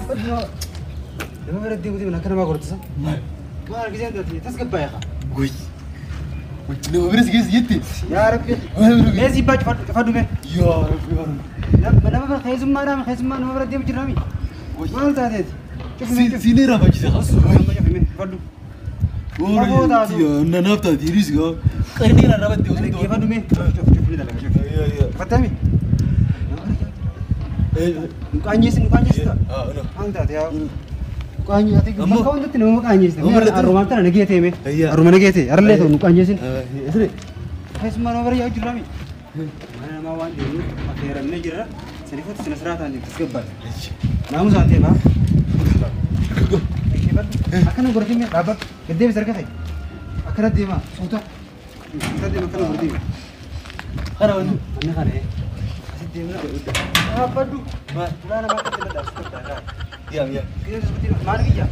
Dhaabbadhu. Nama bira deemuuti mana akka namaa gortisa. Maal gisee taate tasgabbaa'e haa. Way. Nama bira si geessi jette. Yaa Rabbi. Mee zibbaa cufadhu cufadhu mee. Yaa Rabbi yaa Rabbi. Nama bira keessummaadhaan keessummaa nama bira deemu jirraami. Maal taateeti? Cufmi cufmi. Siinee raafachisa. Amma cufmi cufadhu. Nanaaf taate hiriis gaa. Qarnii irraa rabatte osoo ta'u. Dhaggeeffadhu mee. Cuf cuf cufni dalaga cuf. Cufattami. Nu qaanyeessi nu qaanyeessi ta'a. Maal taate yaa. Qaanyee ati bakka hundatti nama qaanyeessite. Arrumaan tana nagee ta'e mee. Arruma nagee ta'e arallee ta'u nu qaanyeessin. Keessumaa nama bira yaa'u jirraami. Mana namaa waan deemnuuf affeeramnee jirra. Saniifatti sina siraa ta'an tasgabbaadha. Naamusaan ta'e baa. Akkana godhatee mee dhaabbadhu. Gad deebisi harka kee. Akkana deemaa suuta. Suuta deema akkana godhatee. Kana wanti. Manni kana asitti deemna. Dhaabbadhu. Ulaa namaa akkatti dadhaabsu qabda. Yaa yaa. Maal kiyya?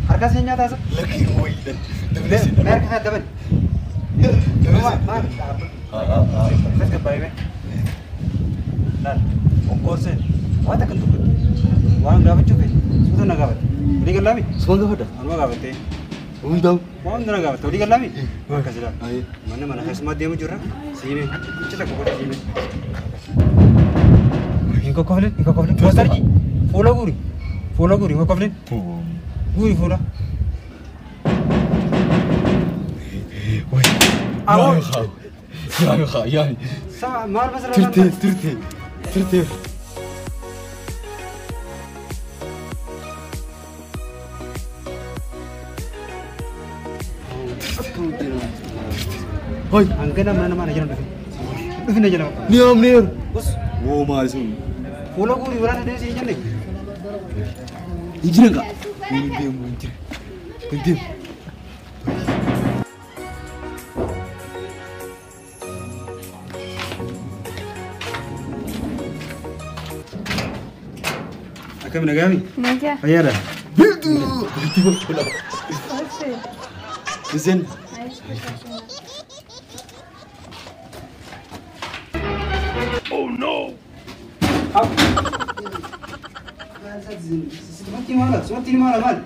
Harka see nyaataa isa? Lakkii wayi. Mee harka kee dabali. Maal dhaabbadhu. Tasgabbaa'ee mee. Laal okkoorseen waan takka hin dubbatu. Waan gaafachuu fedhe suuta na gaafate. Walii gallaami? Sumaan gaafadha. Anuma gaafattee. Hundaa'u. Waan hunda na gaafatte walii gallaami? Akkas ilaal. Manni mana keessummaa deemu jirra. Siimee. Ichi takka godhe siimee. Hin kokkoflin hin kokkoflin. Poostarji fuula guuri. Fuula guuri hin kokkoflin. Guuri fuula. Yaa yaa yaa. Sa maal basirra Turte turte turte. Hoy. Hangana mana mana jiran dhufe. Dhufine jala bakka. Ni am ni. Us Woo maal sun. fuula guuri waraana deemsi hin jenne. Hin jiran kaa. Hin deemu hin jiran. Hin deemu. Akkam nagaami? Nagaa. Fayyaadha. Biiftuu. Biiftuu godha. Obse. Isin. Sumatti maala? Sumatti maala maal?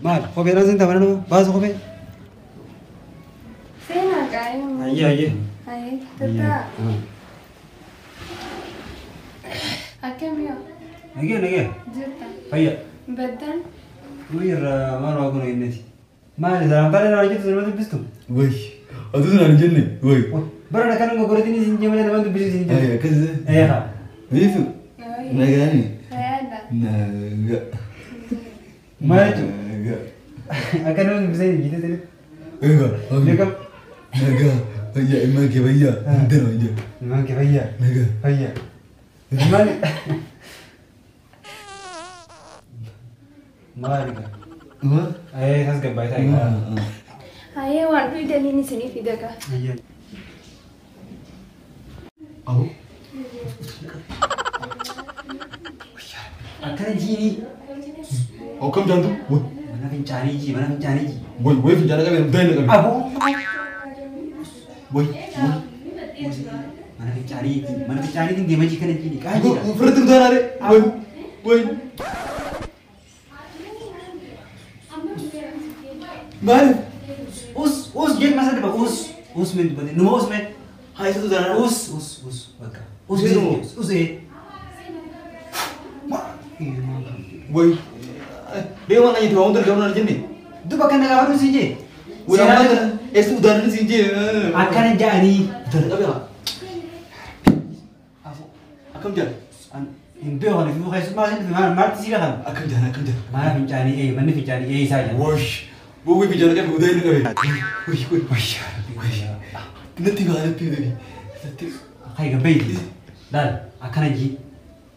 Maal? Kopheedhaan sin taphanna nama? Baasa kophee. Seenaa qaayima. Ayyee ayyee. Ayi, tataa. Akkam yoo? Nagee nagee. Jirta. Fayyaa. Baddaan. Nuyi irraa maal waa kun inneti. Maali salaamtaalee naa hojjetu nama dubbistu? Way. Aduu sun hin jenne. Way. Bara kana gogoratiin isin jee malee nama dubbisu isin jee. Akkas. Ee haa. Biiftuu. Nagaani. Fayyaadha. Nagaa. Maal jechuudha? Nagaa. Akka nama dubbisee hin jette sirriitti. Egaa. Beekam. Nagaa. Fayyaa ilmaan kee fayyaa. Hundana fayyaa. Ilmaan kee fayyaa. Nagaa. Fayyaa. Maali? Maali gaa? Maal? Ee tasgabbaa'ee taa'e gaa. Ayee waan dhuydaniin isinii fida gaa. Ayyee. Awo. Akkana jiini. Akkam jaantu? Way. Mana fincaanii jii mana fincaanii jii. Way way fincaana qabee daa'ima qabee. Aboo. Way way. Mana fincaanii jii mana fincaaniitiin deema jii kana jiini qaanjiidha. Ofirratti kutaanaare. Way way. Maaliif? Us us jedhu masa dhiba us us mee dubbate numa us mee. Haa isatu daanaa. Us us us bakka. Us Jedhu. us ee. Way. Deemaa na jette waan hunda gaafna na jenne. Duba kana gaafadhu siin jee. Way ammaa kana eessa udaanni siin jee. Akkana ja'anii. Udaanni qabee haa. Akkam jaal? Hin beeku ani fi keessummaa isin dhufe maal maalti sii beekan? Akkam jaal akkam jaal. Mana fincaanii ee manni fincaanii ee isaa jaa. Wosh. Bowwee fincaana qabee udaanni qabee. Way way. Way. Natti baa natti baa natti. Kai gabbeeyti. Laal akkana jii.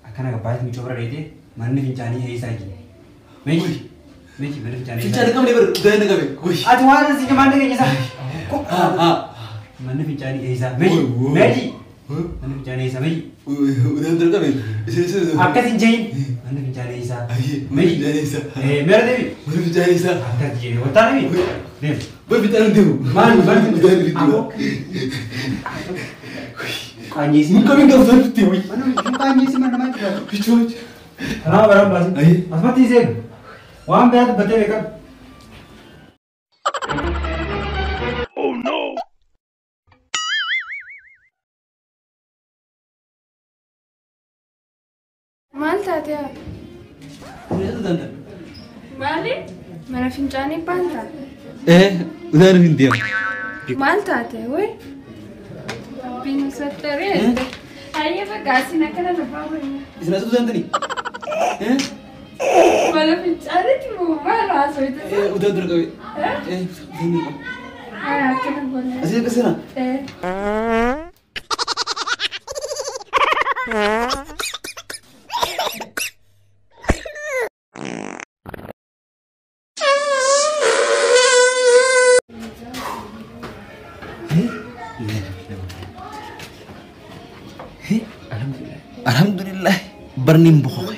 Akkana gabbaayit miicoo bira dheetee manni fincaanii ee isaa jii. Meeji. Meeji manni fincaanii. Fincaana qabne bara udaanni qabee. Wosh. Ati waan asii maal dhageenya isaa? Ah ah. Manni fincaanii ee isaa. Meeji. Meeji. Manni fincaanii ee isaa meeji. Udaanni qabee. Isin isin. Akkas hin jehin. Manni fincaanii isaa. Ayyee mana fincaanii isaa. Meera deemi. Mana fincaanii isaa. Akka jedhe wattaa deemi. Deemi. Mana fincaanii deemu. Maal maal Fincaanii deemu. Qaanyeessi. Muka minga usanutti wai. Mana qaanyeessi mana namaa jira. Kichwa. Kanaaf baraan baasi. Ayyee. Asumatti isee waan biraa dubbattee beekamu. Maal taate haa? Maali? Mana fincaanii baantaa? Udaan hin deemu. Maal taate way? Rabbiin sattaree. Hayyee bakka asin akkana dubbaa wayya. Isin as udaan tani? Mana fincaaniitti moo maal haasofte? Udaan dura qabe. Udaan dura qabe. Haa akkana goona. Asii akkasina. Alhamdulillah. Alhamdulillah. Barni hin boqoqe.